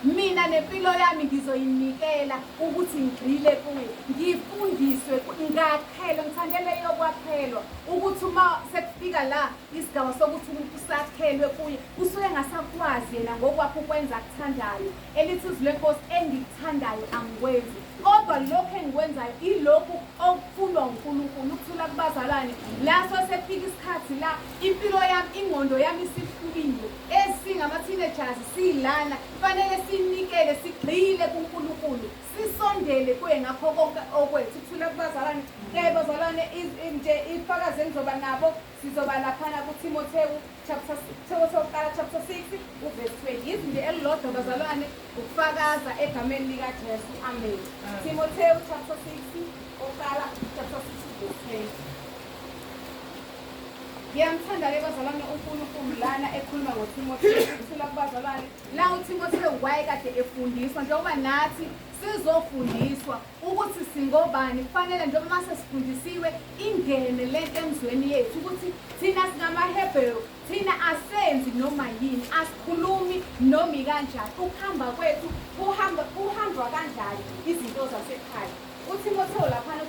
Mina nempilo yami ngizoyinikela ukuthi ngigxile kuye, ngifundiswe, ngakhelwe, ngithandele yokwakhelwa ukuthi uma sekufika la isigaba sokuthi umuntu usakhelwe kuye, usuke engasakwazi yena ngokwakhe ukwenza akuthandayo. Elithi izwi leNkosi, engikuthandayo angikwenzi, kodwa lokhu engikwenzayo ilokhu okufunwa uNkulunkulu. Ukuthula kubazalwane, la sosefika isikhathi la impilo yami, ingqondo yami isihlukile. Esingama-teenagers silana, kufanele sinikele, sigxile kuNkulunkulu, sisondele kuye ngakho konke okwethu. Ukuthula kubazalwane. Ke bazalwane, nje ifakazi engizoba nabo, sizoba laphana kuThimothewu chapter Timothewu wokuqala chapter 6 uverse 20. Izwi nje elilodwa bazalwane, ukufakaza egameni likaJesu. Amen. Timothewu chapter 6 oqala chapter 6 verse 20. Ngiyamthanda-ke bazalwane uNkulunkulu lana ekhuluma ngoThimothewu. Ukuthula kubazalwane. La uThimothewu wayekade efundiswa njengoba nathi sizofundiswa ukuthi singobani. Kufanele njengoba mase sifundisiwe ingene lento emzweni yethu ukuthi thina singamaHebheru, thina asenzi noma yini, asikhulumi noma ikanjani. Ukuhamba kwethu kuhamba kuhanjwa kanjani izinto zasekhaya. UThimothewu laphana,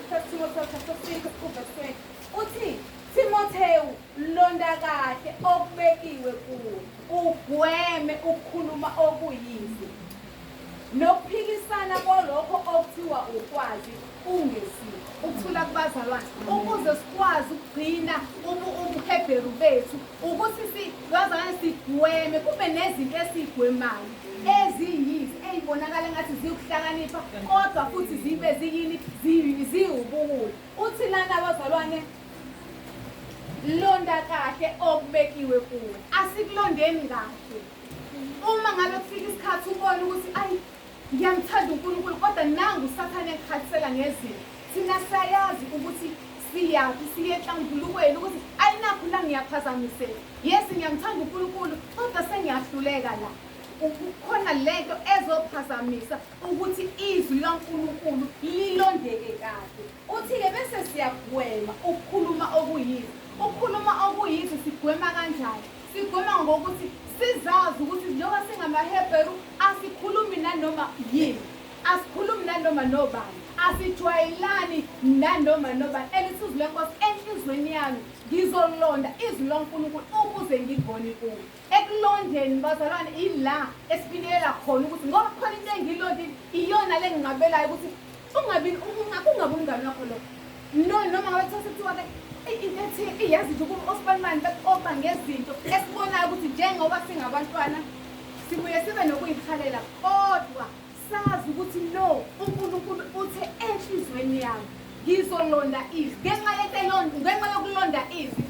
First Timothewu chapter 6 uverse 20 uthi, Timothewu, londa kahle okubekiwe kuwe, ugweme ukukhuluma okuyize nokuphikisana kwalokho okuthiwa ukwazi kungesikho. Ukuthula kubazalwane, ukuze sikwazi ukugcina ubuHebheru bethu, ukuthi bazalwane sigweme kube nezinto esiyigwemayo eziyize ey'bonakala engathi ziwukuhlakanipha kodwa futhi zibe ziyini, ziwubuwula. Uthi lana bazalwane, londa kahle okubekiwe kuwe. Asikulondeni kahle. Uma ngabe kufika isikhathi ubone ukuthi ayi ngiyamthanda uNkulunkulu kodwa nangu uSathane engikhalisela ngezinto. Thina siyayazi ukuthi siyaphi, siye enhlambulukweni ukuthi ayinakho la ngiyaphazamiseka. Yes, ngiyamthanda uNkulunkulu kodwa sengiyahluleka la. Kukhona lento ezophazamisa ukuthi izwi likaNkulunkulu lilondeke kahle. Uthi-ke bese siyagwema ukukhuluma okuyize. Ukukhuluma okuyize sigwema kanjani? Sigwema ngokuthi sizazi ukuthi njengoba singamaHebheru asikhulumi nanoma yini, asikhulumi nanoma nobani, asijwayelani nanoma nobani. Elithi izwi leNkosi enhliziyweni yami, ngizolonda izwi likaNkulunkulu ukuze ngingoni kuwe. Ekulondeni bazalwane ila esifinyelela khona ukuthi ngoba khona into engiyilondile iyona le nginqabelayo ukuthi ungabi kungabi umngane wakho lo. No, noma ngabe kuthiwa sekuthiwa-ke into ethile iyazi nje ukuba osibanibani bexoxa ngezinto esibonayo ukuthi njengoba singabantwana sibuye sibe nokuyihalela kodwa sazi ukuthi no, uNkulunkulu uthe enhliziyweni yami ngizolonda izwi. Ngenxa yento ngenxa yokulonda izwi,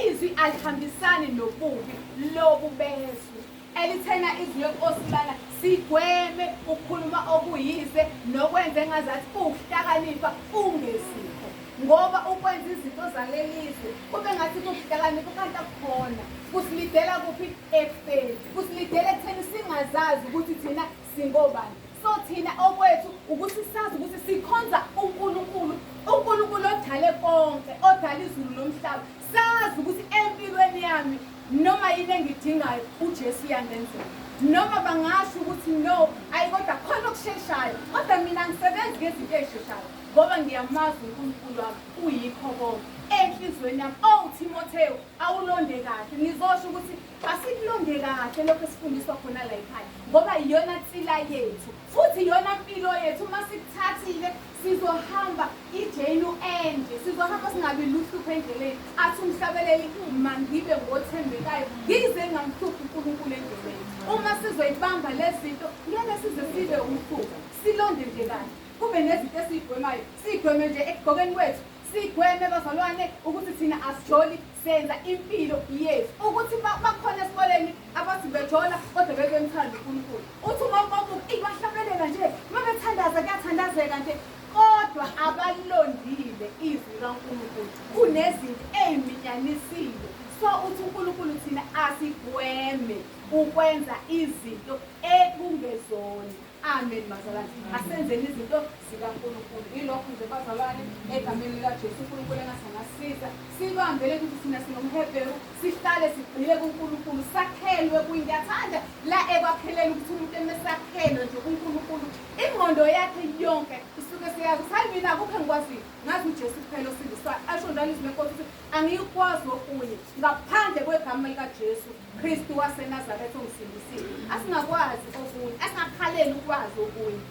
izwi alihambisani nobubi lobu bezwe. Elithena izwi leNkosi lana, sigweme ukukhuluma okuyize nokwenza engazathi kuwukuhlakanipha kungesikho, ngoba ukwenza izinto zalelizwe kube ngathi kuwukuhlakanipha kanti akukhona. Kusilidela kuphi? Ekufeni. Kusilidela ekutheni singazazi ukuthi thina singobani. So thina okwethu ukuthi sazi ukuthi sikhonza uNkulunkulu, uNkulunkulu odale konke, odala izulu nomhlaba. Sazi ukuthi empilweni yami noma yini engidingayo uJesu uyangenzela. Noma bangasho ukuthi no, ayi kodwa khona okusheshayo, kodwa mina angisebenzi ngezinto ey'sheshayo ngoba ngiyamazi uNkulunkulu wami uyikho konke enhliziyweni yami. Oh Timothewu, awulonde kahle. Ngizosho ukuthi asikulonde kahle lokho esifundiswa khona la ekhaya ngoba iyona nsila yethu futhi iyona mpilo yethu. Uma sikuthathile sizohamba ijeni u-enje, sizohamba singabi luhlupho endleleni. Athi umhlabeleli, mangibe ngothembekayo ngize ngingamhluphi uNkulunkulu endleleni. Uma sizoyibamba lezi zinto ngeke size sibe uhlupho. Silonde nje kahle, kube nezinto esiyigwemayo, siyigweme nje ekugqokeni kwethu, sigweme bazalwane ukuthi thina asijoli, senza impilo yethu. Ukuthi bakhona esikoleni abathi bejola kodwa bebemthanda uNkulunkulu. Uthi uma ubabuka, eyi bahlabelela nje, uma bethandaza kuyathandazeka nje, kodwa abalondile izwi likaNkulunkulu. Kunezinto ey'minyanisile. So uthi uNkulunkulu thina asigweme ukwenza izinto ekungezona. Amen bazalwane. Asenzeni izinto zikaNkulunkulu. Yilokho nje bazalwane egameni likaJesu uNkulunkulu engathi angasiza. Sibambele ukuthi thina singumHebheru sihlale sigxile kuNkulunkulu sakhelwe kuye. Ngiyathanda la ekwakheleni ukuthi umuntu emesakhelwe nje kuNkulunkulu ingqondo yakhe yonke isuke seyazi ukuthi hayi mina akukho engikwaziyo ngazi uJesu kuphela osindiswayo. Asho njalo izwi lenkosi ukuthi angikwazi okunye ngaphandle kwegama likaJesu Kristu waseNazaretha ongisindisile. Asingakwazi okunye, asingakhaleli ukwazi okunye.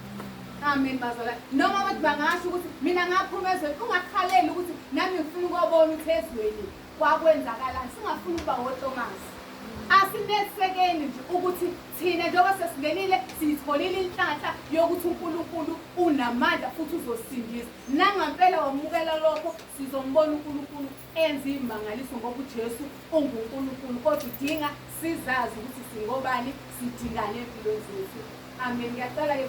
Amen bazalwane. Noma abantu bangasho ukuthi mina ngaphuma ezweni, ungakhaleli ukuthi nami ngifuna ukubona ukuthi ezweni kwakwenzakalani. Singafuni ukuba woTomasi. Asinesekeni nje ukuthi thina njengoba sesingenile siyitholile inhlanhla yokuthi uNkulunkulu unamandla futhi uzosindisa. Nangampela wamukela lokho sizombona uNkulunkulu enza imangaliso ngoba uJesu unguNkulunkulu kodwa udinga sizazi ukuthi singobani sidingani empilweni zethu. Amen. Ngiyacela ke.